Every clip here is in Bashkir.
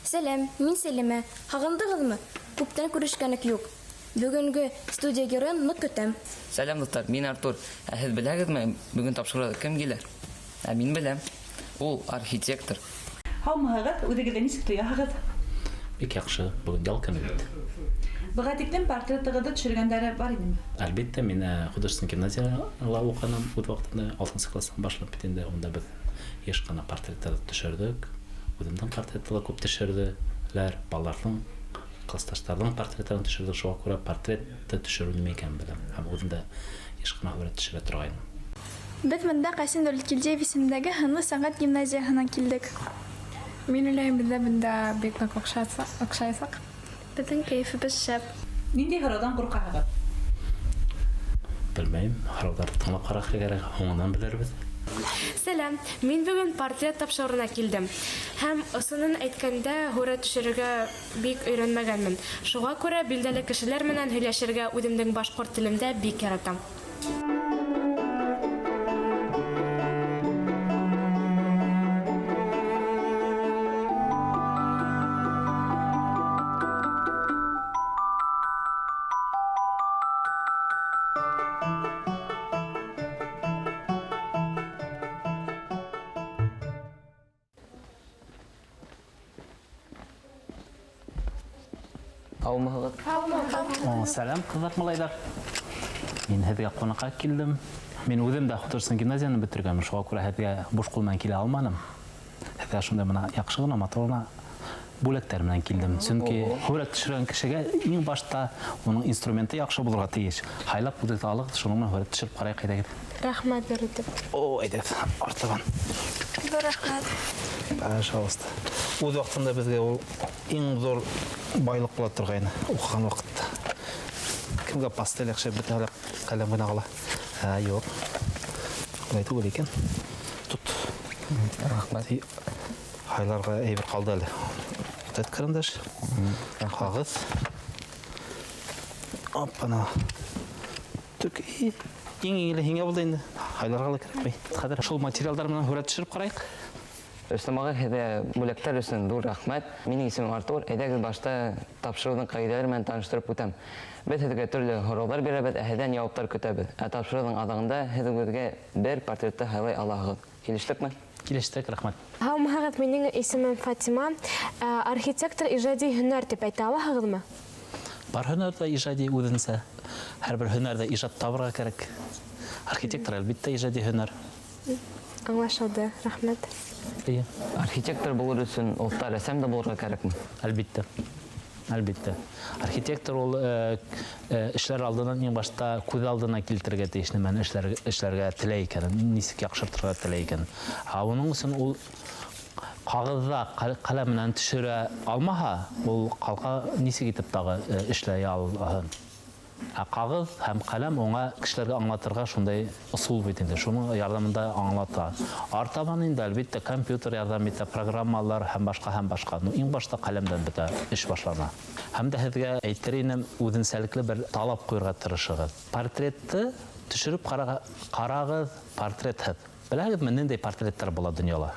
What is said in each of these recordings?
Сәләм, мин Сәлимә. Һағындығыҙмы? Күптән күрешкәнек юк. Бөгөнгө студия геройын ныҡ көтәм. Сәлам, дуҫтар, мин Артур. Ә һеҙ беләгеҙме, бөгөн тапшырыуҙа кем килә? Ә мин беләм. Ул архитектор. Һаумыһығыҙ, үҙегеҙҙе нисек тояһығыҙ? Бик яҡшы, бөгөн ял көнө бит. Быға тиклем портретығыҙҙы төшөргәндәре бар инеме? Әлбиттә, мин художественный гимназияла уҡыным үҙ ваҡытында, алтынсы класстан башлап бит инде, унда беҙ йыш ҡына портреттар төшөрҙөк. Үҙемдең портретты ла күп төшөрҙөләр, балаларҙың, классташтарҙың портреттарын төшөрҙөк, шуға күрә портретты төшөрөү нимә икәнен беләм. Һәм үҙем дә йыш ҡына һүрәт төшөрә торғайным. Беҙ бында Ҡасим Дәүләткилдиев исемендәге һынлы сәнғәт гимназияһынан килдек. Мин уйлайым, беҙҙә бында бик ныҡ оҡшаясаҡ. Беҙҙең кәйефебеҙ шәп. Ниндәй һорауҙан ҡурҡаһығыҙ? Белмәйем, һорауҙарҙы тыңлап ҡарарға кәрәк, һуңынан белербеҙ. Сәләм, мин бөгөн портрет тапшырыуына килдем. Һәм ысынын әйткәндә, һүрәт төшөрөргә бик өйрәнмәгәнмен. Шуға күрә билдәле кешеләр менән һөйләшергә үҙемдең башҡорт телемдә бик яратам. Һаумыһығыҙ? Сәләм, ҡыҙҙар, малайҙар. Мин һеҙгә ҡунаҡҡа килдем. Мин үҙем дә художественный гимназияны бөтөргәнмен, шуға күрә һеҙгә буш ҡул менән килә алманым. Һеҙгә шундай бына яҡшы ғына, матур ғына бүләктәр менән килдем. Сөнки һүрәт төшөргән кешегә иң башта уның инструменты яҡшы булырға тейеш. Һайлап үҙегеҙ алығыҙ, шуның менән һүрәт төшөрөп ҡарайыҡ, әйҙәгеҙ. Рәхмәт ҙур итеп. О, әйҙәгеҙ, артабан. Ҙур рәхмәт. Пожалуйста. Үҙ ваҡытында беҙгә ул иң ҙур байлыҡ була торғайны уҡыған ваҡытта. Кемгә пастель яҡшы, бөтә лә ҡәләм генә ҡала. Ә, юҡ. Улай түгел икән. Тот. Рәхмәт. Һайларға әйбер ҡалды әле. Вот этот карандаш. Ҡағыҙ. Оппана. Төк. И, иң еңеле һиңә булды инде. Һайларға ла кәрәкмәй. Хәҙер шул материалдар менән һүрәт төшөрөп ҡарайыҡ. Рөстәм ағай, һеҙгә бүләктәр өсөн ҙур рәхмәт. Минең исемем Артур. Әйҙәгеҙ башта тапшырыуҙың ҡағиҙәләре менән таныштырып үтәм. Беҙ һеҙгә төрлө һорауҙар бирәбеҙ, ә һеҙҙән яуаптар көтәбеҙ. Ә тапшырыуҙың аҙағында һеҙ үҙегеҙгә бер портретты һайлай алаһығыҙ. Килештекме? Килештек, рәхмәт. Һаумыһығыҙ, минең исемем Фатима. Архитектор ижади һөнәр тип әйтә алаһығыҙмы? Бар һөнәр ҙә ижади үҙенсә. Һәр бер һөнәрҙә ижад табырға кәрәк. Архитектор, әлбиттә, ижади һөнәр. Аңлашылды, рәхмәт. Эйе. Архитектор булыр өсөн оҫта рәссам да булырға кәрәкме? Әлбиттә. Әлбиттә. Архитектор ул эшләр алдынан иң башта күҙ алдына килтерергә тейеш нәмәне эшләргә теләй икән, нисек яҡшыртырға теләй икән. Ә уның өсөн ул ҡағыҙҙа ҡәләм менән төшөрә алмаһа, ул ҡалҡа нисек итеп тағы эшләй алһын? Ә ҡағыҙ һәм ҡәләм уңа кешеләргә аңлатырға шундай ысул бит инде, шуның ярҙамында аңлата. Артабан инде, әлбиттә, компьютер ярҙам итә, программалар һәм башҡа, һәм башҡа. Ну, иң башта ҡәләмдән бөтә эш башлана. Һәм дә һеҙгә әйтер инем, үҙенсәлекле бер талап ҡуйырға тырышығыҙ. Портретты төшөрөп ҡарағыҙ портретһыҙ. Беләһегеҙме, ниндәй портреттар була донъяла?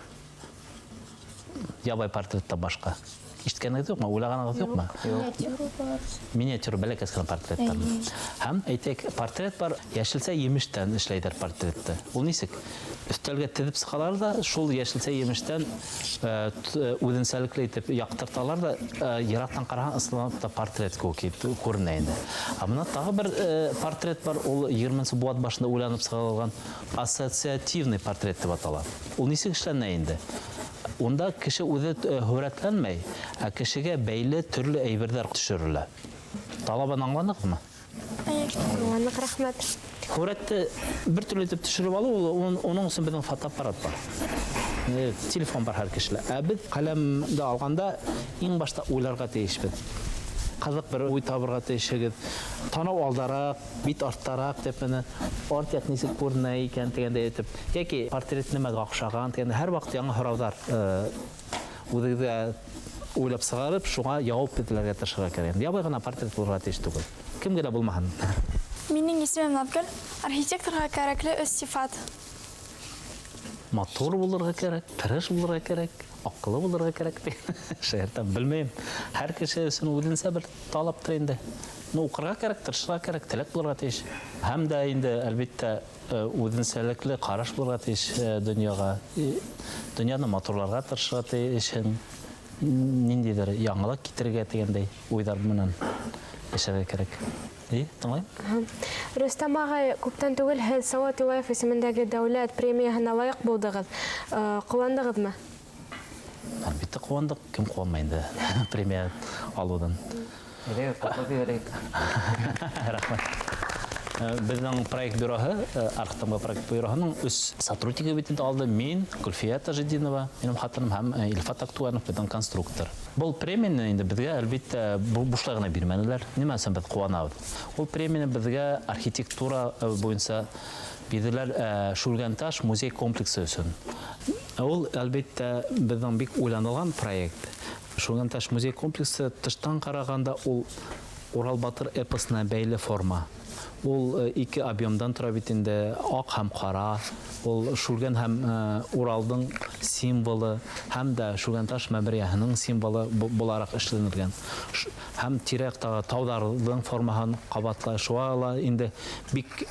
Ябай портреттан башҡа. Ишеткәнегеҙ юҡмы? Уйлағанығыҙ юҡмы? Юҡ. Миниатюра бар. Миниатюра бәләкәс кенә портреттар. Эйе. Һәм әйтәйек, портрет бар, йәшелсә емештән эшләйҙәр портретты. Ул нисек? Өҫтәлгә теҙеп сығалар ҙа, шул йәшелсә емештән үҙенсәлекле итеп яҡтырталар ҙа, йыраҡтан ҡараһаң, ысынлап та портрет кеүек итеп күренә инде. Ә бына тағы бер портрет бар, ул егерменсе быуат башында уйланып сығарылған ассоциативный портрет тип атала. Ул нисек эшләнә инде? Унда кеше үҙе һүрәтләнмәй, ә кешегә бәйле төрлө әйберҙәр төшөрөлә. Талабын аңланыҡмы? Аңланыҡ, рәхмәт. Һүрәтте бер төрлө итеп төшөрөп алыу, уның өсөн беҙҙең фотоаппарат бар. Телефон бар һәр кешелә. Ә беҙ ҡәләмде алғанда иң башта уйларға тейешбеҙ. Ҡыҙыҡ бер уй табырға тейешһегеҙ. Танау алдараҡ, бит арттараҡ тип менә арт яҡ нисек күренә икән тигәндәй итеп. Йәки портрет нимәгә оҡшаған тигәндә һәр ваҡыт яңы һорауҙар үҙегеҙгә уйлап сығарып, шуңа яуап бирергә тырышырға кәрәк. Ябай ғына портрет булырға тейеш түгел. Кем генә булмаһын. Минең исемем Наҙгөл. Архитекторға кәрәкле өс сифат. Матур булырға кәрәк, тырыш булырға кәрәк, аҡыллы булырға кәрәк тигән. Шаяртам, белмәйем. Һәр кеше өсөн үҙенсә бер талаптыр инде. Ну, уҡырға кәрәк, тырышырға кәрәк, теләк булырға тейеш. Һәм дә инде, әлбиттә, үҙенсәлекле ҡараш булырға тейеш донъяға. Донъяны матурларға тырышырға тейешһең. Ниндәйҙер яңылыҡ китерергә тигәндәй уйҙар менән йәшәргә кәрәк. Эйе, тыңлайым. Рөстәм ағай, күптән түгел һеҙ Салауат Юлаев исемендәге дәүләт премияһына лайыҡ булдығыҙ. Ҡыуандығыҙмы? Әлбиттә ҡыуандыҡ. Кем ҡыуанмай инде премия алыуҙан? Әйҙәгеҙ, ҡотлап ебәрәйек. Рәхмәт. Беҙҙең проект бюроһы, Архтамға проект бюроһының өс сотруднигы бит инде алды. Мин, Гөлфиә Тажетдинова, минең хатыным, һәм Илфат Актуанов, беҙҙең конструктор. Был премияны инде беҙгә, әлбиттә, бушлай ғына бирмәнеләр. Нимә өсөн беҙ ҡыуанабыҙ? Ул премияны беҙгә архитектура буйынса бирҙеләр, Шүлгәнташ музей комплексы өсөн. Ул, әлбиттә, беҙҙең бик уйланылған проект. Шүлгәнташ музей комплексы тыштан ҡарағанда ул Урал Батыр эпосына бәйле форма. Ул ике объемдан тора бит инде, аҡ һәм ҡара. Ул Шүлгән һәм Уралдың символы, һәм дә Шүлгәнташ мәмерйәһенең символы булараҡ эшләнелгән. Һәм тирә-яҡтағы тауҙарҙың формаһын ҡабатлай. Шуға ла инде бик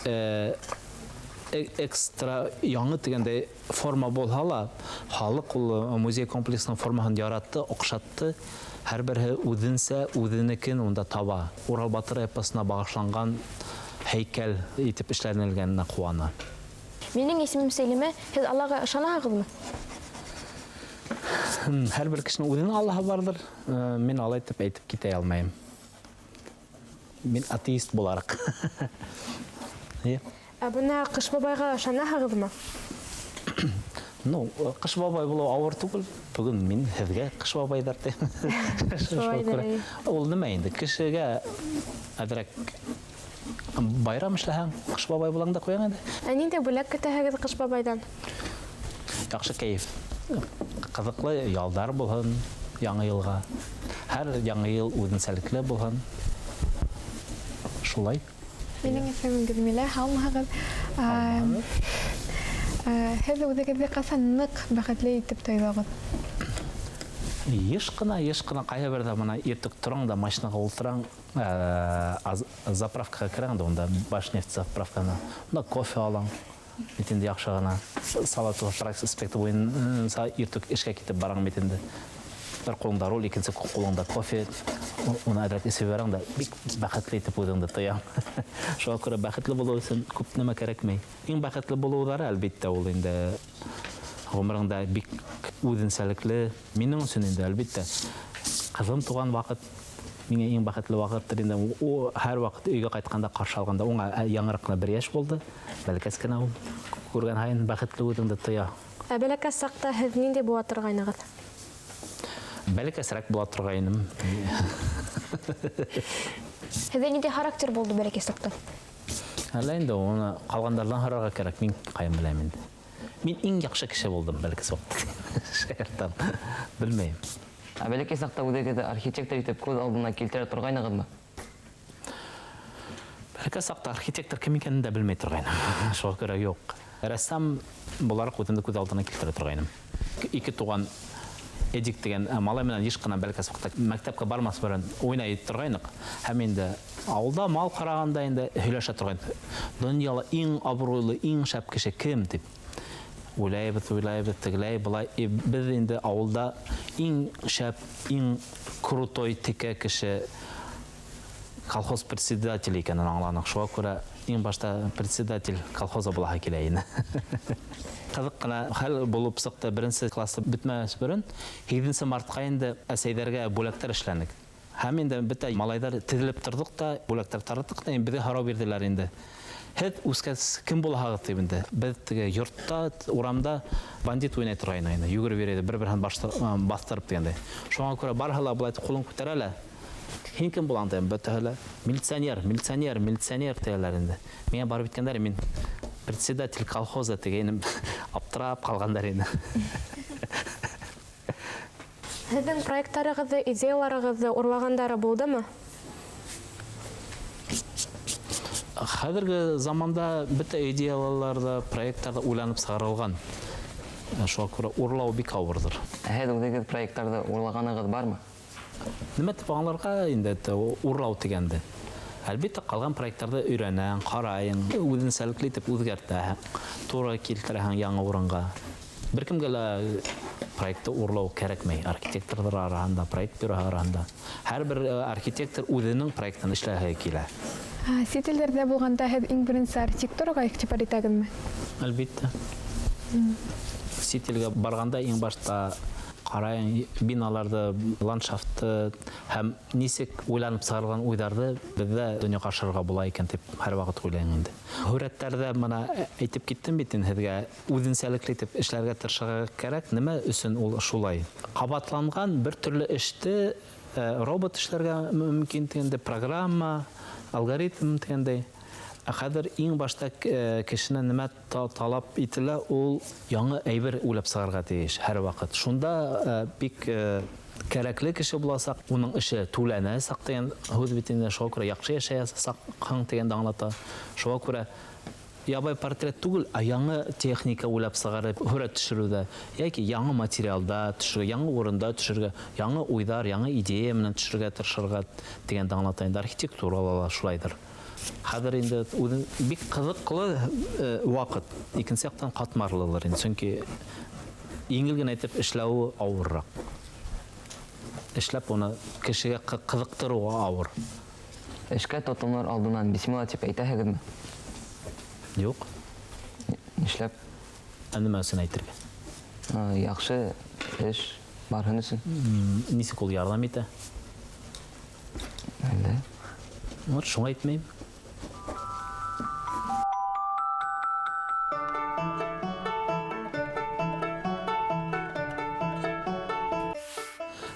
экстра яңы тигәндәй форма булһа ла, халыҡ ул музей комплексының формаһын яратты, оҡшатты. Һәр береһе үҙенсә үҙенекен унда таба. Урал Батыр эпосына бағышланған һәйкәл итеп эшләнелгәненә ҡыуана. Минең исемем Сәлимә. Һеҙ Аллаға ышанаһығыҙмы? Һәр бер кешенең үҙенең Аллаһы барҙыр. Мин алай итеп әйтеп китә алмайым. Мин атеист булараҡ. Эйе. Ә бына Ҡыш бабайға ышанаһығыҙмы? Ну, Ҡыш бабай булыу ауыр түгел. Бөгөн мин һеҙгә Ҡыш бабайҙар тим. Шулайҙыр, эйе. Ул нимә инде? Кешегә әҙерәк байрам эшләһәң, Ҡыш бабай булаң да ҡуяң инде. Ә ниндәй бүләк көтәһегеҙ Ҡыш бабайҙан? Яҡшы кәйеф. Ҡыҙыҡлы ялдар булһын яңы йылға. Һәр яңы йыл үҙенсәлекле булһын. Шулай. Минең исемем Гөлмилә, һаумыһығыҙ. Һеҙ үҙегеҙҙе ҡасан ныҡ бәхетле итеп тойҙоғоҙ? Йыш ҡына, йыш ҡына ҡайһы берҙә бына иртүк тораң да машинаға ултыраң, заправкаға керәң дә унда Башнефть заправкаһына. Унда кофе алаң. Бит инде яҡшы ғына. Салават проспекты буйынса иртүк эшкә китеп бараң бит инде. Бер ҡулыңда руль, икенсе ҡулыңда кофе. Уны әҙерәк эсеп ебәрәң дә бик бәхетле итеп үҙеңде тояң. Шуға күрә бәхетле булыу өсөн күп нәмә кәрәкмәй. Иң бәхетле булыуҙары, әлбиттә, ул инде ғүмереңдә бик үҙенсәлекле. Минең өсөн инде, әлбиттә, ҡыҙым туған ваҡыт миңә иң бәхетле ваҡыттыр инде. Ул һәр ваҡыт өйгә ҡайтҡанда, ҡаршы алғанда, уңа яңыраҡ ҡына бер йәш булды. Бәләкәс кенә ул. Күргән һайын бәхетле үҙеңде тоя. Ә бәләкәс саҡта һеҙ ниндәй була торғайнығыҙ? Бәләкәсерәк була торғайным. Һеҙҙә ниндәй характер булды бәләкәс саҡта? Әллә инде уны ҡалғандарҙан һорарға кәрәк, мин ҡайын беләм инде. Мин иң яҡшы кеше булдым бәләкәс ваҡытта. Шаяртам. Белмәйем. Ә бәләкәй саҡта үҙегеҙҙе архитектор итеп күҙ алдына килтерә торғайнығыҙмы? Бәләкәй саҡта архитектор кем икәнен дә белмәй торғайным. Шуға күрә юҡ. Рәссам булараҡ үҙемде күҙ алдына килтерә торғайным. Ике туған Эдик тигән малай менән йыш ҡына бәләкәс ваҡытта мәктәпкә бармаҫ борон уйнай торғайныҡ. Һәм инде ауылда мал ҡарағанда инде һөйләшә торғайныҡ. Донъяла иң абруйлы, иң шәп кеше кем тип уйлайбыҙ, уйлайбыҙ, тегеләй, былай. Беҙ инде ауылда иң шәп, иң крутой текә кеше колхоз председателе икәнен аңланыҡ. Шуға күрә иң башта председатель колхоза булаһы килә ине. Ҡыҙыҡ ҡына хәл булып сыҡты. Беренсе классы бөтмәҫ борон һигеҙенсе мартҡа инде әсәйҙәргә бүләктәр эшләнек. Һәм инде бөтә малайҙар теҙелеп торҙоҡ та бүләктәр тараттыҡ та, инде беҙгә һорау бирҙеләр инде. Һеҙ үскәс кем булаһығыҙ тип инде. Беҙ теге йортта, урамда бандит уйнай торғайны инде. Йүгереп йөрөй ине, бер-береһен баҫтырып тигәндәй. Шуңа күрә барыһы ла былай ҡулын күтәрә лә, һин кем булаң тием, бөтәһе лә милиционер, милиционер, милиционер тиәләр инде. Миңә барып еткәндәр, мин председатель колхоза тигәйнем, аптырап ҡалғандар инде. Һеҙҙең проекттарығыҙҙы, идеяларығыҙҙы урлағандары булдымы? Хәҙерге заманда бөтә идеялар ҙа, проекттар ҙа уйланып сығарылған. Шуға күрә урлау бик авырҙыр. Ә һеҙ үҙегеҙ проекттарҙы урлағанығыҙ бармы? Нимә тип аңларға инде урлау тигәнде? Әлбиттә, ҡалған проекттарҙы өйрәнәң, ҡарайың, үҙенсәлекле итеп үҙгәртәһең, тура килтерәһең яңы урынға. Бер кемгә лә проектты урлау кәрәкмәй. Архитекторҙар араһында, проект бюроһы араһында. Һәр бер архитектор үҙенең проектын эшләһе килә. Сит илдәрҙә булғанда һеҙ иң беренсе архитектураға иғтибар итәгеҙме? Әлбиттә. Сит илгә барғанда иң башта ҡарайың биналарҙы, ландшафтты һәм нисек уйланып сығарылған уйҙарҙы беҙҙә донъяға ашырырға була икән тип һәр ваҡыт уйлайым инде. Һүрәттәрҙә бына әйтеп киттем бит инде һеҙгә, үҙенсәлекле итеп эшләргә тырышырға кәрәк. Нимә өсөн ул шулай? Ҡабатланған бер төрлө эште робот эшләргә мөмкин тигәндәй, программа, алгоритм тигәндәй. Ә хәҙер иң башта кешенән нимә талап ителә, ул яңы әйбер уйлап сығарырға тейеш һәр ваҡыт. Шунда бик кәрәкле кеше буласаҡ, уның эше түләнәсәк тигән һүҙ бит инде, шуға күрә яҡшы йәшәйәсәкһең тигәнде аңлата. Шуға күрә ябай портрет түгел, ә яңы техника уйлап сығарып һүрәт төшөрөүҙә йәки яңы материалда төшөрөргә, яңы урында төшөрөргә, яңы уйҙар, яңы идея менән төшөрөргә тырышырға тигәнде аңлата инде. Архитектурала ла шулайҙыр. Хәҙер инде үҙен бик ҡыҙыҡлы ваҡыт, икенсе яҡтан ҡатмарлылыр инде, сөнки еңел генә итеп эшләүе ауырыраҡ. Эшләп уны кешегә ҡыҙыҡтырыуы ауыр. Эшкә тотонор алдынан бисмилла тип әйтәһегеҙме? Юҡ. Нишләп? Ә нимә өсөн әйтергә? Яҡшы эш барһын өсөн. Нисек ул ярҙам итә? Әллә. Вот шуңа әйтмәйем.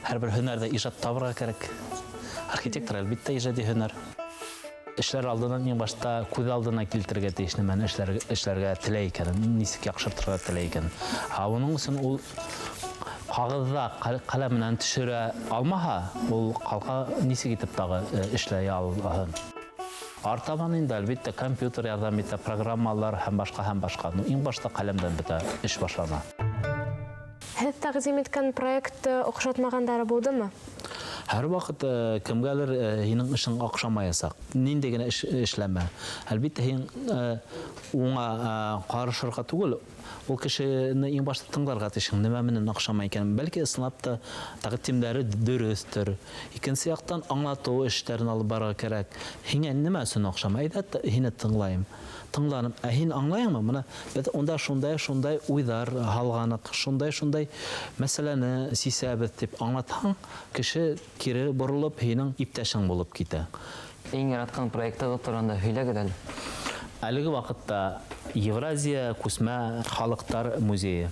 Һәр бер һөнәрҙә ижад табырға кәрәк. Архитектор әлбиттә ижади һөнәр. Эшләр алдынан иң башта күҙ алдына килтерергә тейеш нәмәне эшләргә теләй икән, нисек яҡшыртырға теләй икән. Ә уның өсөн ул ҡағыҙҙа ҡәләм менән төшөрә алмаһа, ул ҡалҡа нисек итеп тағы эшләй алһын? Артабан инде әлбиттә компьютер ярҙам итә, программалар һәм башҡа һәм башҡа. Ну, иң башта ҡәләмдән бөтә эш башлана. Һеҙ тәҡдим иткән проектты оҡшатмағандары булдымы? Һәр ваҡыт кемгәлер һинең эшең оҡшамаясаҡ. Ниндәй генә эш эшләмә. Әлбиттә, һин уңа ҡарышырға түгел, ул кешене иң башта тыңларға тейешһең, нимә менән оҡшамай икән. Бәлки, ысынлап та тәҡдимдәре дөрөҫтөр. Икенсе яҡтан аңлатыу эштәрен алып барырға кәрәк. Һиңә нимә өсөн оҡшамай? Әйҙә, һине тыңлайым. Тыңланым. Ә һин аңлайыңмы? Бына беҙ унда шундай-шундай уйҙар һалғаныҡ, шундай-шундай мәсьәләне сисәбеҙ тип аңлатһаң, кеше кире боролоп һинең иптәшең булып китә. Иң яратҡан проектығыҙ тураһында һөйләгеҙ әле. Әлеге ваҡытта Евразия күсмә халыҡтар музейы.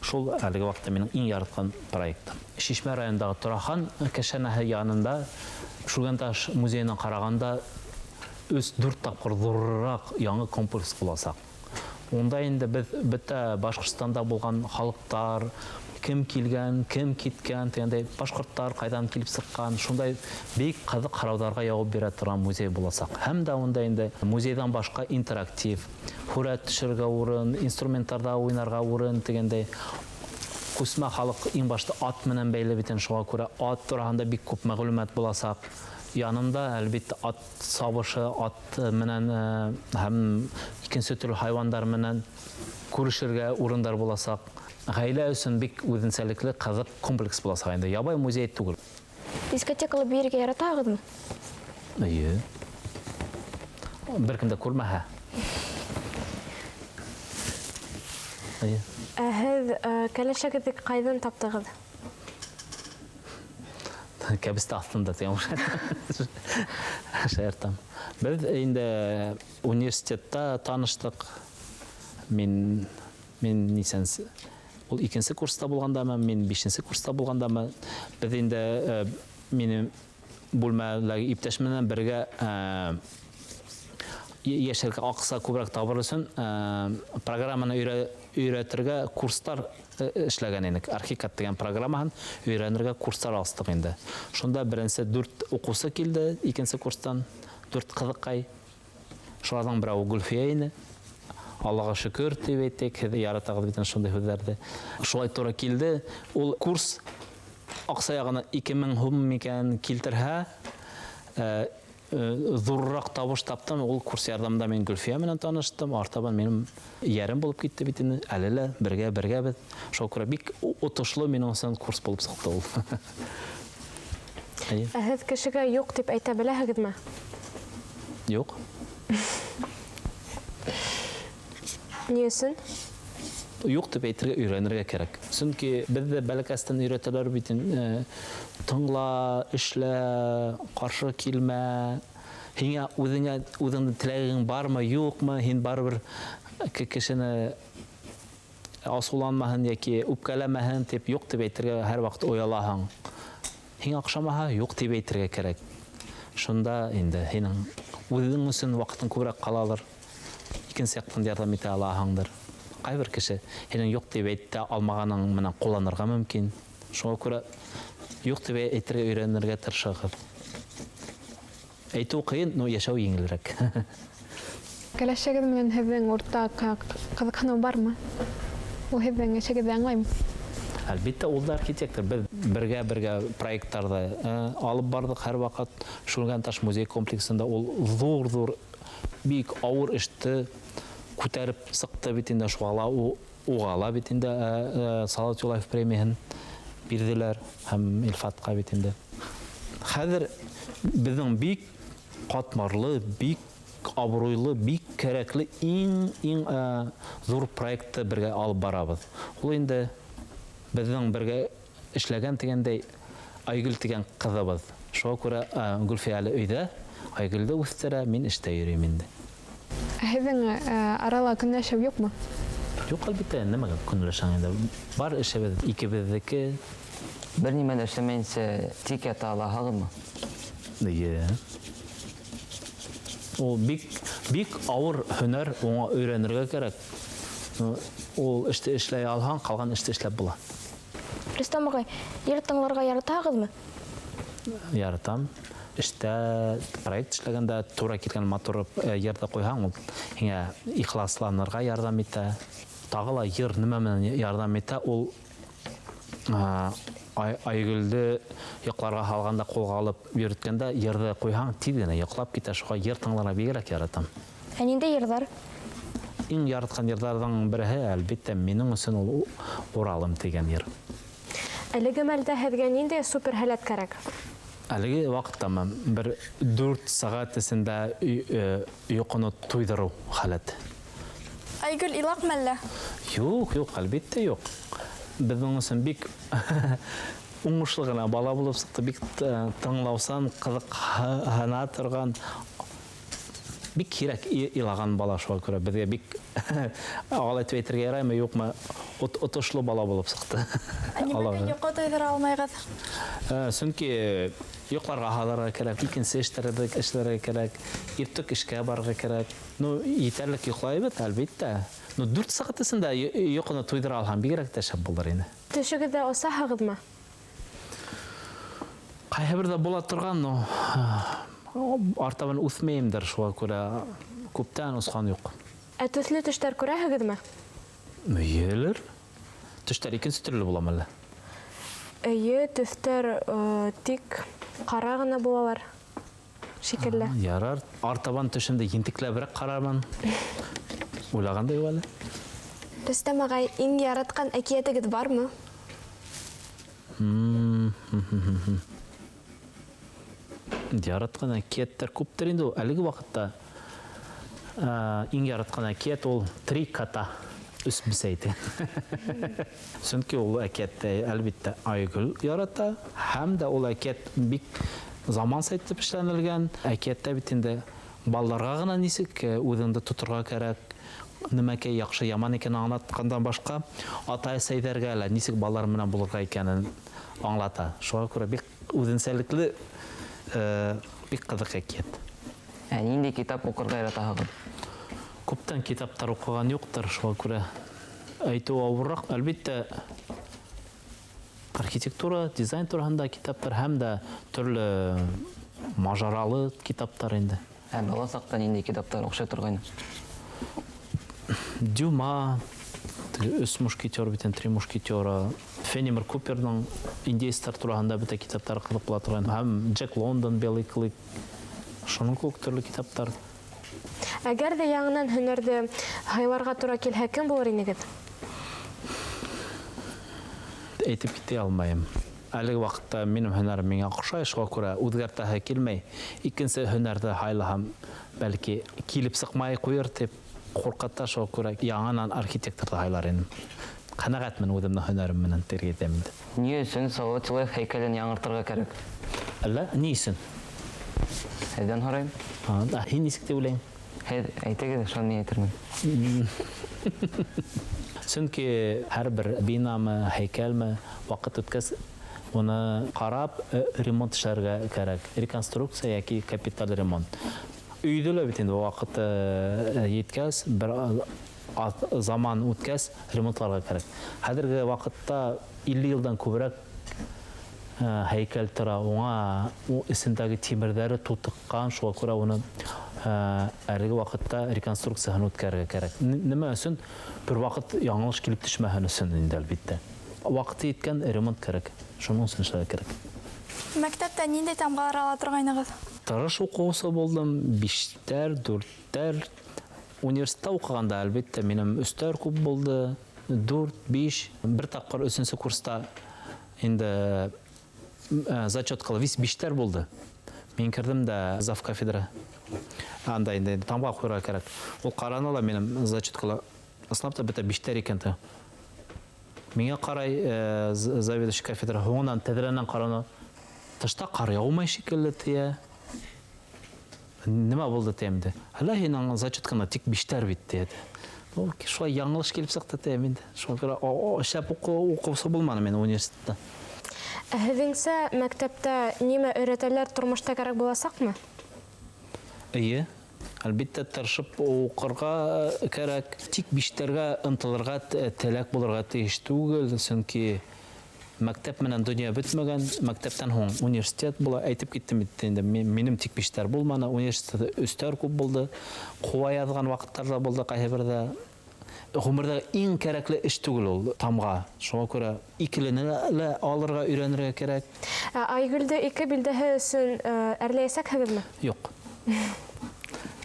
Шул әлеге ваҡытта минең иң яратҡан проектым. Шишмә районындағы Турахан кәшәнәһе янында Шүлгәнташ музейына ҡарағанда өс-дүрт тапҡыр ҙурыраҡ яңы комплекс буласаҡ. Унда инде беҙ бөтә Башҡортостанда булған халыҡтар, кем килгән, кем киткән тигәндәй, башҡорттар ҡайҙан килеп сыҡҡан, шундай бик ҡыҙыҡ һорауҙарға яуап бирә торған музей буласаҡ. Һәм дә унда инде музейҙан башҡа интерактив, һүрәт төшөрөргә урын, инструменттарҙа уйнарға урын тигәндәй. Күсмә халыҡ иң башта ат менән бәйле бит инде, шуға күрә ат тураһында бик күп мәғлүмәт буласаҡ. Янында әлбиттә ат сабышы, ат менән һәм икенсе төрлө хайуандар менән күрешергә урындар буласаҡ. Ғаилә өсөн бик үҙенсәлекле ҡыҙыҡ комплекс буласаҡ инде. Ябай музей түгел. Дискотекала бейергә яратағыҙмы? Эйе. Бер кем дә күрмәһә. Эйе. Ә һеҙ кәләшегеҙҙе ҡайҙан таптығыҙ? Кәбеҫтә аҫтында тигән шаяртам. Беҙ инде университетта таныштыҡ. Мин нисәнсе, ул икенсе курста булғандамы, мин бишенсе курста булғандамы, беҙ инде минең бүлмәләге иптәш менән бергә йәшәргә аҡса күберәк табыр өсөн программаны өйрәтергә курстар эшләгән инек. Архикад тигән программаһын өйрәнергә курстар астыҡ инде. Шунда беренсе 4 уҡыусы килде, икенсе курстан 4 ҡыҙыҡай. Шуларҙың берәүе Гөлфиә ине. Аллаға шөкөр дип әйтик, һеҙ яратағыҙ бит шундай һүҙҙәрҙе. Шулай тура килде. Ул курс аҡса яғына 2000 һум микән килтерһә, ҙурыраҡ табыш таптым. Ул курс ярҙамында мин Гөлфиә менән таныштым. Артабан минең йәрем булып китте бит инде. Әле лә бергә беҙ. Шуға күрә бик отошло минең өсөн курс булып сыҡты ул. Ә һеҙ кешегә юҡ тип әйтә беләһегеҙме? Юҡ. Ни өсөн? Юҡ тип әйтергә өйрәнергә кәрәк. Сөнки беҙҙе бәләкәстән өйрәтәләр бит инде, тыңла, эшлә, ҡаршы килмә. Һиңә үҙеңә үҙеңдең теләгең бармы, юҡмы, һин барыбер кешене асыуланмаһын йәки үпкәләмәһен тип юҡ тип әйтергә һәр ваҡыт оялаһың. Һиңә оҡшамаһа, юҡ тип әйтергә кәрәк. Шунда инде һинең үҙең өсөн ваҡытың күберәк ҡалалыр. Икенсе яҡтан ярҙам итә алаһыңдыр. Ҡайбер кеше һинең юҡ тип әйтә алмағаның менән ҡулланырға мөмкин. Шуға күрә юҡ тип әйтергә өйрәнергә тырышығыҙ. Әйтеү ҡыйын, но йәшәү еңелерәк. Кәләшегеҙ менән һеҙҙең уртаҡ ҡыҙыҡһыныу бармы? Ул һеҙҙең эшегеҙҙе аңлаймы? Әлбиттә, ул да архитектор. Беҙ бергә-бергә проекттарҙы алып барҙыҡ һәр ваҡыт. Шүлгәнташ музей комплексында ул ҙур-ҙур бик ауыр эште күтәреп сыҡты бит инде, шуға ла уға ла бит инде, Салауат Юлаев премияһын бирҙеләр һәм Илфатҡа бит инде. Хәҙер беҙҙең бик ҡатмарлы, бик абруйлы, бик кәрәкле иң ҙур проектты бергә алып барабыҙ. Ул инде беҙҙең бергә эшләгән тигәндәй Айгөл тигән ҡыҙыбыҙ. Шуға күрә Гөлфиә әле өйҙә, Айгөлдө үҫтерә, мин эштә йөрөйөм инде. Ә һеҙҙең арала көнләшеү юҡмы? Юҡ, әлбиттә, нимәгә көнләшәң инде? Бар эшебеҙ икебеҙҙеке. Бер нимә лә эшләмәйенсә тик ята алаһығыҙмы? Эйе. Ул бик ауыр һөнәр, уңа өйрәнергә кәрәк. Ул эште эшләй алһаң, ҡалған эште эшләп була. Рөстәм ағай, йыр тыңларға яратаһығыҙмы? Яратам. Эштә, проект эшләгәндә тура килгән матур йырҙы ҡуйһаң, ул һиңә ихласланырға ярҙам итә. Тағы ла йыр нимә менән ярҙам итә, ул Айгөлдө йоҡларға һалғанда ҡулға алып йөрөткәндә йырҙы ҡуйһаң, тиҙ генә йоҡлап китә. Шуға йыр тыңларға бигерәк яратам. Ә ниндәй йырҙар? Иң яратҡан йырҙарҙың береһе, әлбиттә, минең өсөн ул Уралым тигән йыр. Әлеге мәлдә һеҙгә ниндәй супер һәләт кәрәк? Әлеге ваҡыттамы бер 4 сәғәт эсендә йоҡоно туйҙырыу халәте. Айгөл илаҡмы әллә? Юҡ, юҡ, әлбиттә юҡ. Беҙҙең өсөн бик уңышлы ғына бала булып сыҡты, бик тыңлаусан, ҡыҙыҡһына торған, бик һирәк илаған бала, шуға күрә беҙгә бик ағал әйтеп әйтергә яраймы, юҡмы, отошло бала булып сыҡты. Ә нимәгә йоҡо туйҙыра алмайғыҙ? Сөнки йоҡларға һалырға кәрәк, икенсе эштәрҙе эшләргә кәрәк, иртүк эшкә барырға кәрәк. Етерлек йоҡлайбыҙ, әлбиттә. 4 сәғәт эсендә йоҡоно туйҙыра алһам, бигерәк тә шәп булыр ине. Төшөгөҙҙә осаһығыҙмы? Ҡайһы берҙә була торған, но артабан үҫмәйемдер, шуға күрә күптән осҡан юҡ. Ә төҫлө төштәр күрәһегеҙме? Эйелер. Төштәр икенсе төрлө буламы әллә? Эйе, төҫтәр тик ҡара ғына булалар шикелле. Ярар, артабан төшөмдө ентекләберәк ҡарармын. Уйлаған да юҡ әле. Рөстәм ағай, иң яратҡан әкиәтегеҙ бармы? Яратҡан әкиәттәр күптер инде ул. Әлеге ваҡытта иң яратҡан әкиәт ул Три кота, өс бесәй. Сөнки ул әкиәтте әлбиттә Айгөл ярата, һәм дә ул әкиәт бик заманса итеп эшләнелгән. Әкиәттә бит инде балаларға ғына нисек үҙеңде тоторға кәрәк, нимәкәй яҡшы, яман икәнен аңлатҡандан башҡа, ата-әсәйҙәргә лә нисек балалар менән булырға икәнен аңлата. Шуға күрә бик үҙенсәлекле, бик ҡыҙыҡ әкиәт. Ә ниндәй китап уҡырға яратаһығыҙ? Күптән китаптар уҡыған юҡтыр, шуға күрә әйтеү ауырыраҡ. Әлбиттә, архитектура, дизайн тураһында китаптар һәм дә төрлө мажаралы китаптар инде. Ә бала саҡта ниндәй китаптар оҡшай торғайны? Дюма, теге Өс мушкетер бит инде, Три мушкетера. Фенимор Куперның индейцтар тураһында бөтә китаптары ҡыҙыҡ була торған. Һәм Джек Лондон, Белый клык. Шуның кеүек төрлө китаптар. Әгәр ҙә яңынан һөнәрҙе һайларға тура килһә, кем булыр инегеҙ? Әйтеп китә алмайым. Әлеге ваҡытта минең һөнәрем миңә оҡшай, шуға күрә үҙгәртәһе килмәй. Икенсе һөнәрҙе һайлаһам, бәлки килеп сыҡмай ҡуйыр тип ҡурҡата, шуға күрә яңынан архитекторҙы һайлар инем. Ҡәнәғәтмен үҙемдең һөнәрем менән, тип әйтәм инде. Ни өсөн Салауат Юлаев һәйкәлен яңыртырға кәрәк? Әллә, ни өсөн? Һеҙҙән һорайым. Һин нисек тип уйлайһың? Һеҙ әйтегеҙ, шуны мин әйтермен. Сөнки һәр бер бинамы, һәйкәлме ваҡыт үткәс уны ҡарап ремонт эшләргә кәрәк. Реконструкция йәки капиталь ремонт. Өйҙө лә бит инде ваҡыты еткәс, бер заман үткәс ремонтларға кәрәк. Хәҙерге ваҡытта 50 йылдан күберәк һәйкәл тора, уңа эсендәге тимерҙәре тутыҡҡан, шуға күрә уны әлеге ваҡытта реконструкцияһын үткәрергә кәрәк. Нимә өсөн? Бер ваҡыт яңылыш килеп төшмәһен өсөн инде, әлбиттә. Ваҡыты еткән ремонт кәрәк. Шуның өсөн эшләргә кәрәк. Мәктәптә ниндәй тамғалар ала торғайнығыҙ? Тырыш уҡыусы булдым, 5-тәр, 4-тәр. Университетта уҡығанда, әлбиттә, минең 3-тәр күп булды, 4, 5. Бер тапҡыр өсөнсө курста инде зачет ҡылып, вис 5-тәр булды. Мин керҙем дә зав кафедра. Анда инде тамға ҡуйырға кәрәк. Ул ҡараны ла минең зачеткала. Ысынлап та бөтә 5-тәр икән теге. Миңә ҡарай заведующий кафедра, һуңынан тәҙрәнән ҡараны. Тышта ҡар яумай шикелле тия. Нимә булды тием инде. Әллә һинең зачеткаңда тик 5-тәр бит тиде. Ул шулай яңылыш килеп сыҡты тием инде. Шуға күрә, шәп уҡыусы булманым мин университетта. Ә һеҙҙеңсә мәктәптә нимә өйрәтәләр, тормошта кәрәк буласаҡмы? Эйе. Әлбиттә, тырышып уҡырға кәрәк. Тик 5-тәргә ынтылырға теләк булырға тейеш түгел, сөнки мәктәп менән донъя бөтмәгән, мәктәптән һуң университет була. Әйтеп киттем бит инде, минем тик 5-тәр булманы, университетта 3-тәр күп булды. Ҡыуа яҙған ваҡыттар ҙа булды ҡайһы берҙә. Ғүмерҙә иң кәрәкле эш түгел ул тамға. Шуға күрә икелене лә алырға өйрәнергә кәрәк. Ә Айгөлдө ике билдәһе өсөн әрләйәсәкһегеҙме? Юҡ.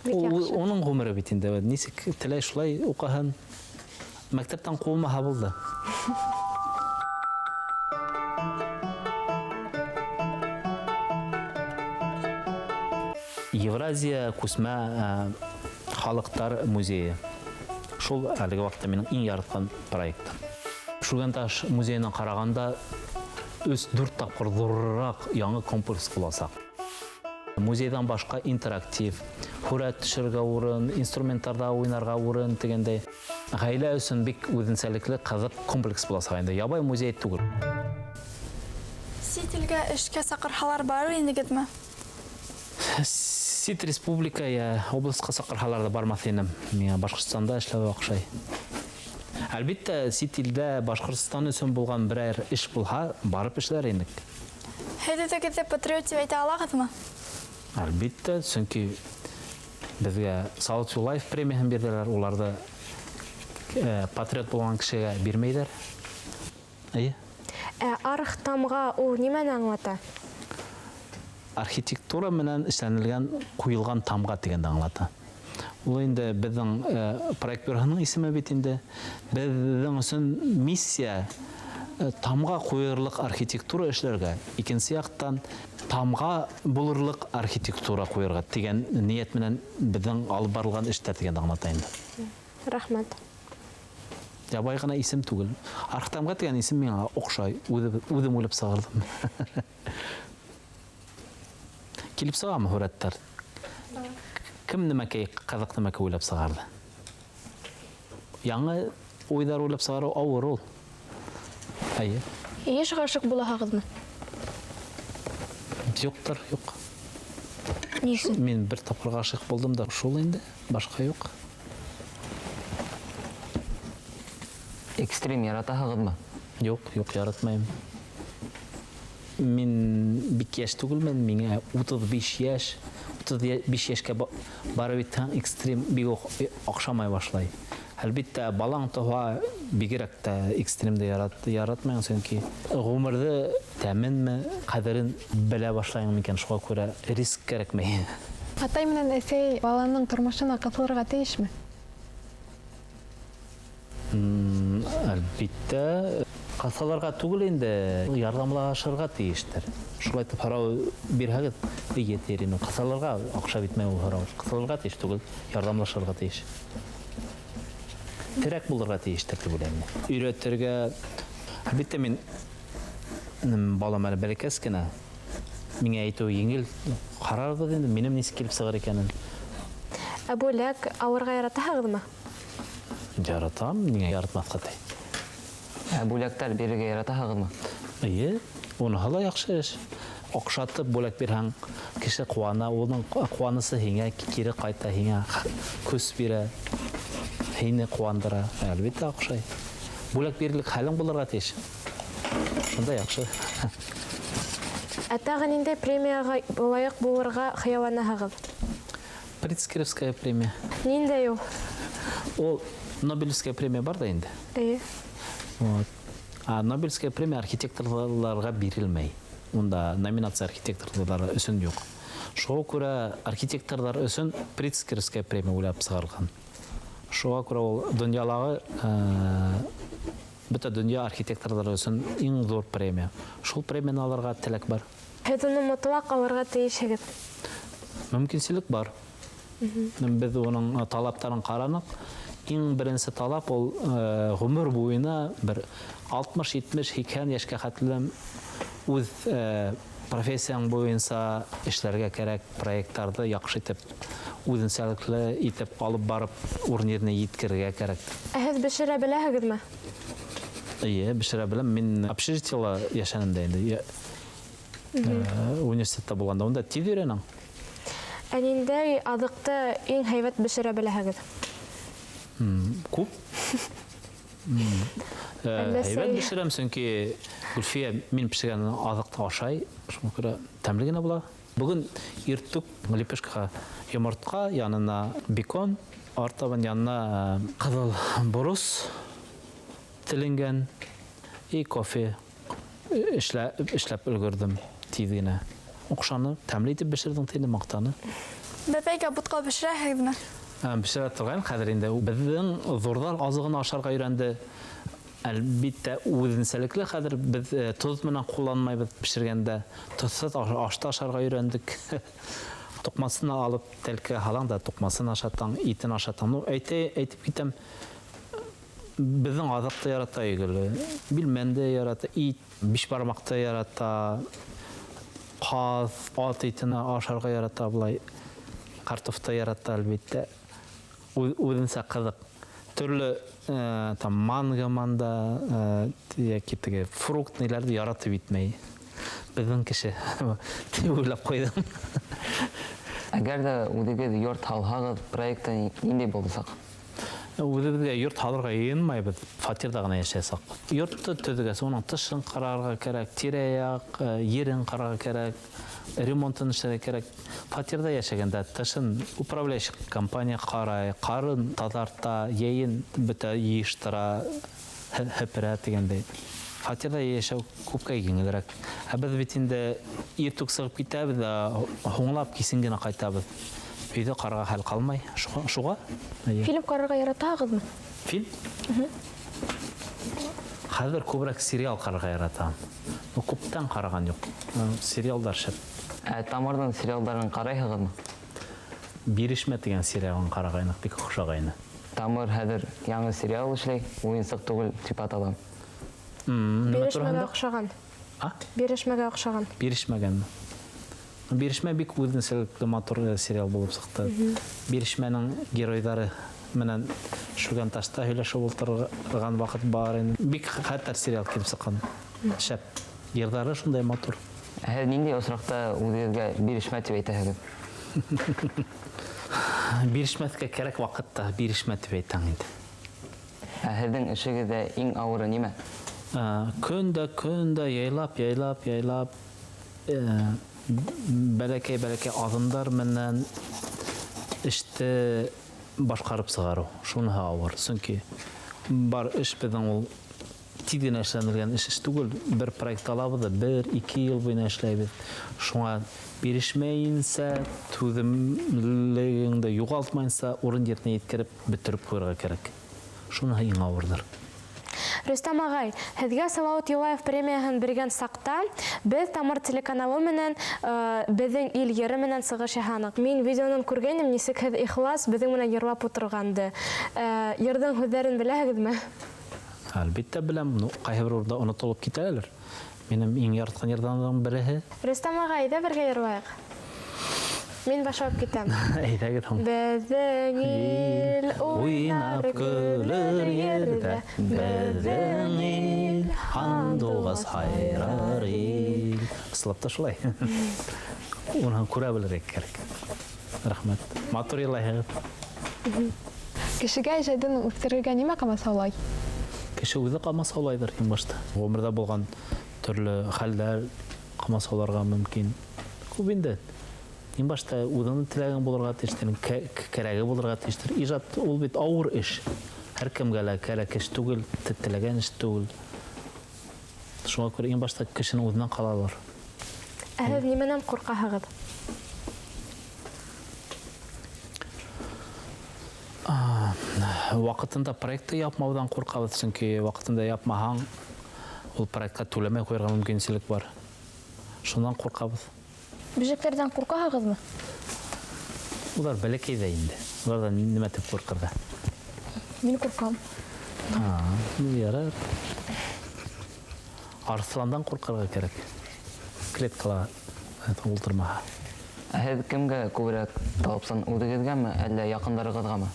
Бик яҡшы. Уның ғүмере бит инде, нисек теләй шулай уҡыһын. Мәктәптән ҡыуылмаһа булды. Евразия күсмә халыҡтар музейы. Шул әлеге ваҡытта минең иң яратҡан проектым. Шүлгәнташ музейына ҡарағанда өс-дүрт тапҡыр ҙурыраҡ яңы комплекс буласаҡ. Музейҙан башҡа интерактив, һүрәт төшөрөргә урын, инструменттарҙа уйнарға урын тигәндәй. Ғаилә өсөн бик үҙенсәлекле ҡыҙыҡ комплекс буласаҡ инде. Ябай музей түгел. Сит илгә эшкә саҡырһалар барыр инегеҙме? Сит республика я областҡа саҡырһалар ҙа бармаҫ инем. Миңә Башҡортостанда эшләү оҡшай. Әлбиттә, сит илдә Башҡортостан өсөн булған берәр эш булһа, барып эшләр инек. Һеҙ үҙегеҙҙе патриот тип әйтә алағыҙмы? Әлбиттә, сөнки беҙгә Салауат Юлаев премияһын бирҙеләр, уларҙы патриот булған кешегә бирмәйҙәр. Эйе. Ә архтамға ул нимәне аңлата? Архитектура менән эшләнелгән, ҡуйылған тамға тигәнде аңлата. Ул инде беҙҙең проект бюроһының исеме бит инде. Беҙҙең өсөн миссия тамға ҡуйырлыҡ архитектура эшләргә, икенсе яҡтан тамға булырлыҡ архитектура ҡуйырға тигән ниәт менән беҙҙең алып барылған эштәр тигәнде аңлата инде. Рәхмәт. Ябай ғына исем түгел. Архтамға тигән исем миңә оҡшай, үҙем уйлап сығарҙым. Килеп сығамы һүрәттәр? Кем нәмәкәй, ҡыҙыҡ нәмәкәй уйлап сығарҙы? Яңы уйҙар уйлап сығарыу ауыр ул. Әйе. Йыш ғашиҡ булаһығыҙмы? Юҡтыр, юҡ. Ни өсөн? Мин бер тапҡыр ғашиҡ булдым да, шул инде, башҡа юҡ. Экстрим яратаһығыҙмы? Юҡ, юҡ, яратмайым. Мин бик йәш түгелмен, миңә 35 йәш, 35 йәшкә барып етһәң, экстрим бик оҡшамай башлай. Әлбиттә, балаң тыуһа, бигерәк тә экстримды яратмайың, сөнки ғүмерҙе тәменме, ҡәҙерен белә башлайың микән, шуға күрә риск кәрәкмәй. Атай менән әсәй баланың тормошона ҡыҫылырға тейешме? Әлбиттә, ҡыҫылырға түгел инде, ярҙамлашырға тейештер. Шулай итеп һорау бирһәгеҙ, эйе тиер инем. Ҡыҫылырға оҡшап бөтмәй ул һорау. Ҡыҫылырға тейеш түгел, ярҙамлашырға тейеш. Терәк булырға тейештер тип уйлайым мин. Өйрәтергә, әлбиттә, мин балам әле бәләкәс кенә. Миңә әйтеүе еңел. Ҡарарбыҙ инде, минең нисек килеп сығыр икәнен. Ә бүләк алырға яратаһығыҙмы? Яратам, ниңә яратмаҫҡа ти? Ә бүләктәр бирергә яратаһығыҙмы? Эйе, уныһы ла яҡшы эш. Оҡшатып бүләк бирһәң, кеше ҡыуана, уның ҡыуанысы һиңә кире ҡайта, һиңә көс бирә, һине ҡыуандыра. Әлбиттә, оҡшай. Бүләк бирерлек хәлең булырға тейеш. Шунда яҡшы. Ә тағы ниндәй премияға лайыҡ булырға хыялланаһығыҙ? Прицкеровская премия. Ниндәй ул? Ул Нобелевская премия бар да инде. Эйе. Вот. А Нобелевская премия архитекторларға бирелмәй. Унда номинация архитекторлар өсөн юҡ. Шуға күрә архитекторлар өсөн Прицкеровская премия уйлап сығарылған. Шуға күрә ул донъялағы, бөтә донъя архитекторлары өсөн иң ҙур премия. Шул премияны алырға теләк бар. Һеҙ уны мотлаҡ алырға тейешһегеҙ. Мөмкинселек бар. Беҙ уның талаптарын ҡараныҡ. Иң беренсе талап ул ғүмер буйына бер алтмыш, етмеш, һикһән йәшкә хәтлем үҙ профессияң буйынса эшләргә кәрәк, проекттарҙы яҡшы итеп, үҙенсәлекле итеп алып барып урын еренә еткерергә кәрәк. Ә һеҙ бешерә беләһегеҙме? Эйе, бешерә беләм. Мин общежитиела йәшәнем дә инде. Университетта булғанда унда тиҙ өйрәнәм. Ә ниндәй аҙыҡты иң һәйбәт бешерә беләһегеҙ? Күп. Әллә Һәйбәт сәй? бешерәм, сөнки Гөлфиә мин бешергән аҙыҡты ашай, шуңа күрә тәмле генә була. Бөгөн иртүк лепешкаға йомортҡа, янына бекон, артабан янына ҡыҙыл борос теленгән и кофе эшләп өлгөрҙөм тиҙ генә. Оҡшаны, тәмле итеп бешерҙең, тине маҡтаны. Бәпәйгә бутҡа бешерәһегеҙме? Бешерә торғайным, хәҙер инде беҙҙең ҙурҙар аҙығын ашарға өйрәнде. Әлбиттә, үҙенсәлекле хәҙер беҙ тоҙ менән ҡулланмайбыҙ бешергәндә. Тоҙһоҙ ашты ашарға өйрәндек. Туҡмасын алып тәлкә һалаң да туҡмасын ашатаң, итен ашатаң. Ну, әйтеп китәм, беҙҙең аҙыҡты ярата Айгөл. Билмән дә ярата, ит, бишбармаҡты ярата, ҡаҙ, ат итен ашарға ярата былай. Картофты ярата, әлбиттә. Үҙенсә ҡыҙыҡ. Төрлө там манго манда йәки теге фрукт ниләрҙе яратып итмәй. Беҙҙең кеше тип уйлап ҡуйҙым. Әгәр ҙә үҙегеҙ йорт һалһағыҙ, проекты ниндәй буласаҡ? Үҙебеҙгә йорт һалырға йыйынмайбыҙ, фатирҙа ғына йәшәйәсәк. Йортто төҙөгәс, уның тышын ҡарарға кәрәк, тирә-яҡ ерен ҡарарға кәрәк, ремонтын эшләргә кәрәк. Фатирҙа йәшәгәндә тышын управляющий компания ҡарай, ҡарын таҙарта, йәйен бөтә йыйыштыра, һеперә тигәндәй. Фатирҙа йәшәү күпкә еңелерәк. Ә беҙ бит инде иртүк сығып китәбеҙ ҙә, һуңлап кисен генә ҡайтабыҙ. Өйҙә ҡарарға хәл ҡалмай. Шуға? Эйе. Фильм ҡарарға яратаһығыҙмы? Фильм? Хәҙер күберәк сериал ҡарарға яратам. Ну, күптән ҡараған юҡ. Сериалдар шәп. Ә Тамырҙың сериалдарын ҡарайһығыҙмы? Бирешмә тигән сериалын ҡарағайныҡ, бик оҡшағайны. Тамыр хәҙер яңы сериал эшләй, уйынсыҡ түгел тип атала. Нимә Бирешмәгә тураһында? оҡшаған. А? Бирешмәгә оҡшаған. Бирешмәгәнме? Бирешмә бик үҙенсәлекле матур сериал булып сыҡты. Бирешмәнең геройҙары менән Шүгәнташта һөйләшеп ултырған ваҡыт бар ине. Бик хәтәр сериал килеп сыҡҡан. Шәп. Йырҙары шундай матур. Ә һеҙ ниндәй осраҡта үҙегеҙгә бирешмә тип әйтәһегеҙ? Бирешмәҫкә кәрәк ваҡытта бирешмә тип әйтәң инде. Ә һеҙҙең эшегеҙҙә иң ауыры нимә? Көн дә, көн дә яйлап, яйлап, яйлап, бәләкәй, бәләкәй аҙымдар менән эште Башҡарып сығарыу, шуныһы ауыр. Сөнки бар эш беҙҙең ул тиҙ генә эшләнелгән эш түгел. Бер проект алабыҙ ҙа, 1-2 йыл буйына эшләйбеҙ. Шуңа бирешмәйенсә, түҙемлегеңде юғалтмайынса урын еренә еткереп бөтөрөп ҡуйырға кәрәк. Шуныһы иң ауырҙыр. Рөстәм ағай, һеҙгә Салауат Юлаев премияһын биргән саҡта беҙ Тамыр телеканалы менән беҙҙең ил йыры менән сығыш яһаныҡ. Мин видеонан күргәйнем, нисек һеҙ ихлас беҙҙең менән йырлап ултырғанды. Йырҙың һүҙҙәрен беләһегеҙме? Әлбиттә беләм, ҡайһы бер урында онотолоп китәлер. Минең иң яратҡан йырҙарымдың береһе. Рөстәм ағай, әйҙә бергә йырлайыҡ. Мин башлап китәм. Әйҙәгеҙ һуң. Беҙҙең ил уйнап көлөр ерҙә, беҙҙең ил һандуғас һайрар ил. Ысынлап та шулай. Уны күрә белергә кәрәк. Рәхмәт. Матур йырлайһығыҙ. Кешегә ижадын үҫтерергә нимә ҡамасаулай? Кеше үҙе ҡамасаулайҙыр иң башта. Ғүмерҙә булған төрлө хәлдәр ҡамасауларға мөмкин. Күп инде. Иң башта үҙеңдең теләгең булырға тейештер, кәрәге булырға тейештер. Ижад ул бит ауыр эш. Һәр кемгә лә кәрәк эш түгел, теләгән эш түгел. Шуңа күрә иң башта кешенең үҙенән ҡалалыр. Ә һеҙ нимәнән ҡурҡаһығыҙ? Ваҡытында проектты япмауҙан ҡурҡабыҙ, сөнки ваҡытында япмаһаң, ул проектҡа түләмәй ҡуйырға мөмкинселек бар. Шунан ҡурҡабыҙ. Бөжәктәрҙән ҡурҡаһығыҙмы? Улар бәләкәй ҙә инде. Уларҙан нимә тип ҡурҡырға? Мин ҡурҡам. Ярар. Арыҫландан ҡурҡырға кәрәк. Клеткала ултырмаһа. Ә һеҙ кемгә күберәк талапсан, үҙегеҙгәме, әллә яҡындарығыҙғамы?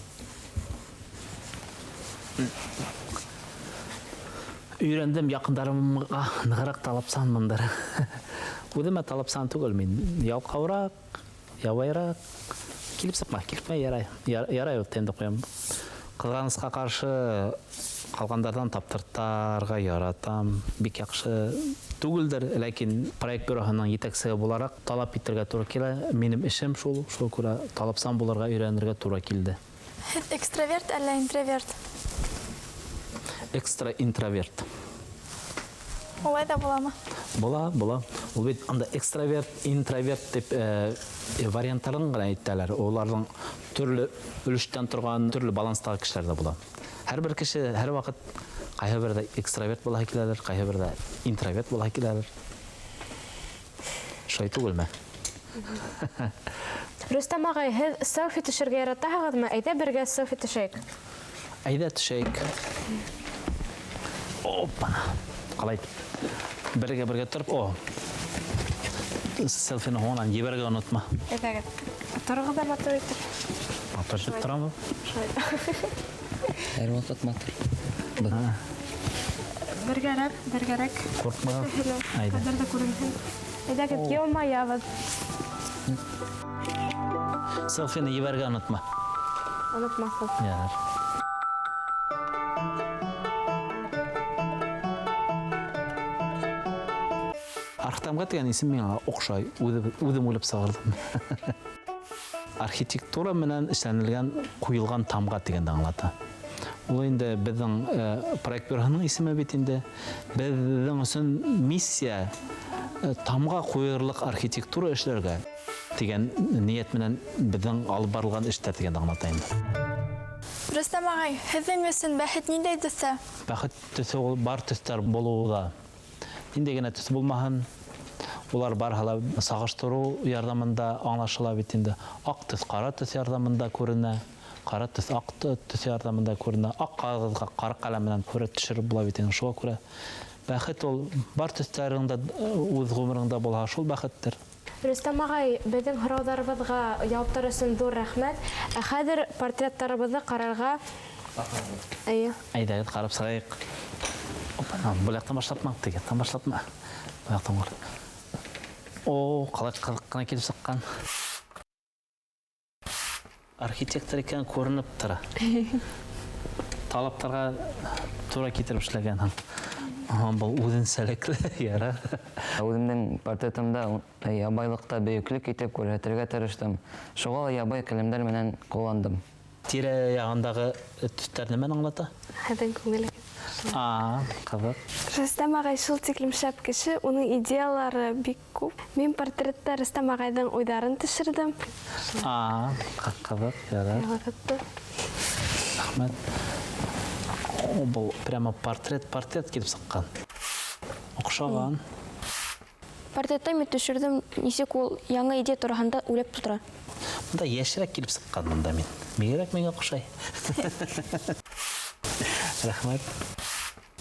Өйрәндем, яҡындарымға нығыраҡ талапсанмындыр. Үҙемә талапсан түгел мин. Ялҡауыраҡ, ябайыраҡ. Килеп сыҡма, килеп ярай. Ярай ул тәмде ҡуям. Ҡыҙғанысҡа ҡаршы ҡалғандарҙан таптыртарға яратам. Бик яҡшы түгелдер, ләкин проект бюроһының етәксеһе булараҡ талап итергә тура килә. Минең эшем шул, шул күрә талапсан булырға өйрәнергә тура килде. Һеҙ экстраверт әллә интроверт? Экстра интроверт. Улай ҙа буламы? Була, була. Ул бит анда экстраверт, интроверт тип варианттарын ғына әйтәләр. Уларҙың төрлө өлөштән торған, төрлө баланстағы кешеләр ҙә була. Һәр бер кеше һәр ваҡыт ҡайһы берҙә экстраверт булаһы киләлер, ҡайһы берҙә интроверт булаһы киләлер. Шулай түгелме? Рөстәм ағай, һеҙ селфи төшөргә яратаһығыҙмы? Әйҙә бергә селфи төшәйек. Әйҙә төшәйек. Опа! Ҡалай итеп. Бергә-бергә тороп, о. Селфины һуңынан ебәрергә онотма. Әйҙәгеҙ. Тороғоҙ ҙа матур итеп. Матур итеп торамы? Шулай. Һәр ваҡыт матур. Бергәрәк, бергәрәк. Ҡурҡмағыҙ. Әйҙә. Ҡәҙер ҙә күренһен. Әйҙәгеҙ, йылмаябыҙ. Селфины ебәрергә онотма. Онотмаҫбыҙ. Ярар. Архтамға тигән исем миңә оҡшай, үҙем уйлап сығарҙым. Архитектура менән эшләнелгән ҡуйылған тамға тигәнде аңлата. Ул инде беҙҙең проект бюроһының исеме бит инде. Беҙҙең өсөн миссия тамға ҡуйырлыҡ архитектура эшләргә тигән ниәт менән беҙҙең алып барылған эштәр тигәнде аңлата инде. Рөстәм ағай, һеҙҙең өсөн бәхет ниндәй төҫтә? Бәхет төҫө ул бар төҫтәр булыуы ла. Ниндәй генә төҫ булмаһын, улар барыһы ла сағыштырыу ярҙамында аңлашыла бит инде. Аҡ төҫ ҡара төҫ ярҙамында күренә, ҡара төҫ аҡ төҫ ярҙамында күренә, аҡ ҡағыҙға ҡара ҡәләм менән һүрәт төшөрөп була бит инде. Шуға күрә бәхет ул бар төҫтәрең дә үҙ ғүмереңдә булһа, шул бәхеттер. Рөстәм ағай, беҙҙең һорауҙарыбыҙға яуаптар өсөн ҙур рәхмәт. Ә хәҙер портреттарыбыҙҙы ҡарарға. Эйе. Әйҙәгеҙ, ҡарап сығайыҡ. Опа, был яҡтан башлатма, теге яҡтан башлатма. Был яҡтан ҡара. О, ҡалай ҡыҙыҡ ҡына килеп сыҡҡан. Архитектор икән күренеп тора. Талаптарға тура китереп эшләгәнһең. Ага, был үҙенсәлекле, ярар. Үҙемдең портретымда ябайлыҡта бөйөклөк итеп күрһәтергә тырыштым. Шуға ла ябай ҡәләмдәр менән ҡулландым. Тирә яғындағы төҫтәр нимәне аңлата? Һеҙҙең күңелегеҙ. Ҡыҙыҡ. Рөстәм ағай шул тиклем шәп кеше, уның идеялары бик күп. Мин портретта Рөстәм ағайҙың уйҙарын төшөрҙөм. Ҡыҙыҡ, ярар. Рәхмәт. Был прямо портрет килеп сыҡҡан. Оҡшаған. Портретта мин төшөрҙөм, нисек ул яңы идея тураһында уйлап тора. Бында йәшерәк килеп сыҡҡан бында мин. Бигерәк миңә оҡшай. Рәхмәт.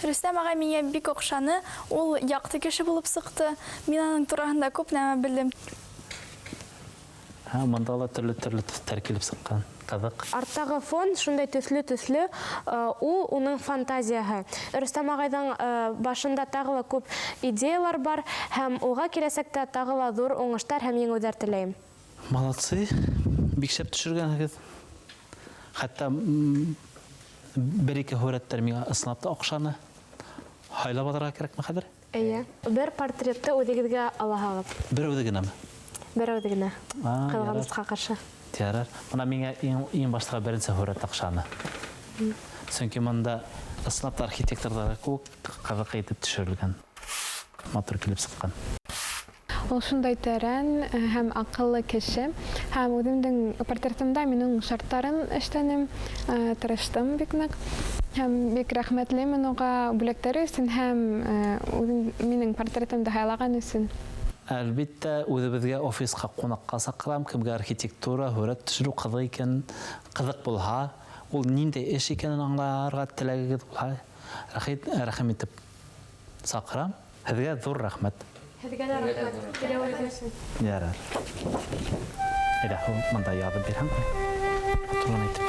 Рөстәм ағай миңә бик оҡшаны. Ул яҡты кеше булып сыҡты. Мин аның тураһында күп нәмә белдем. Бында ла төрлө-төрлө төҫтәр килеп сыҡҡан. Ҡыҙыҡ. Арттағы фон шундай төҫлө-төҫлө, ул уның фантазияһы. Рөстәм ағайҙың башында тағы ла күп идеялар бар һәм уға киләсәктә тағы ла ҙур уңыштар һәм еңеүҙәр теләйем. Молодцы, бик шәп төшөргәнһегеҙ. Хатта бер-ике һүрәттәр миңә ысынлап та оҡшаны. Һайлап алырға кәрәкме хәҙер? Эйе. Бер портретты үҙегеҙгә алаһығыҙ. Бер үҙе генәме? Бер үҙе генә. Ҡыҙғанысҡа ҡаршы. Ярар. Бына миңә иң башта беренсе һүрәт оҡшаны. Сөнки бында ысынлап та архитекторҙар кеүек ҡыҙыҡ итеп төшөрөлгән. Матур килеп сыҡҡан. Ул шундай тәрән һәм аҡыллы кеше. Һәм үҙемдең портретымда мин уның шарттарын эшләнем, тырыштым бик ныҡ. Һәм бик рәхмәтлемен уға бүләктәре өсөн һәм үҙем минең портретымды һайлаған өсөн. Әлбиттә, үҙебеҙгә офисҡа ҡунаҡҡа саҡырам, кемгә архитектура, һүрәт төшөрөү ҡыҙыҡ икән, ҡыҙыҡ булһа, ул ниндәй эш икәнен аңларға теләгегеҙ булһа, рәхим итеп саҡырам. Һеҙгә ҙур рәхмәт. Һеҙгә лә рәхмәт. Теләүегеҙ өсөн. Ярар. Әйҙә, бында яҙып бирһәң. Матур ғына итеп.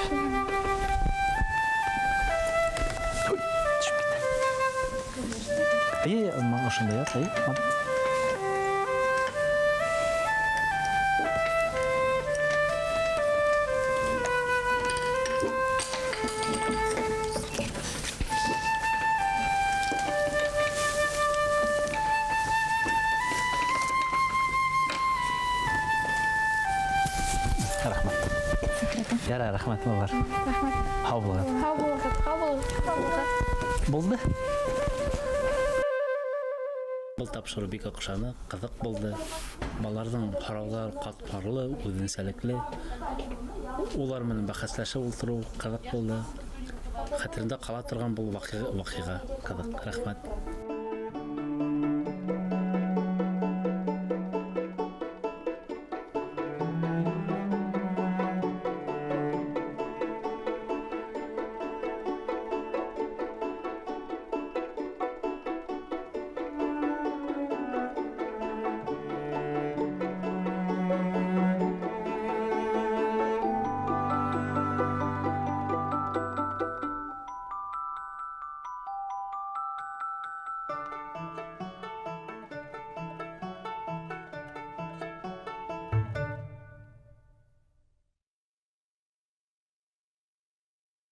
Ой, төшөп китте. Эйе, ошонда яҙ, эйе. Ярар, рәхмәт, балалар. Рәхмәт. Һау булығыҙ. Һау булығыҙ, һау булығыҙ, һау булығыҙ. Булды. Был тапшырыу бик оҡшаны, ҡыҙыҡ булды. Балаларҙың һорауҙары ҡатмарлы, үҙенсәлекле. Улар менән бәхәсләшеп ултырыу ҡыҙыҡ булды. Хәтерендә ҡала торған был ваҡиға ҡыҙыҡ. Рәхмәт.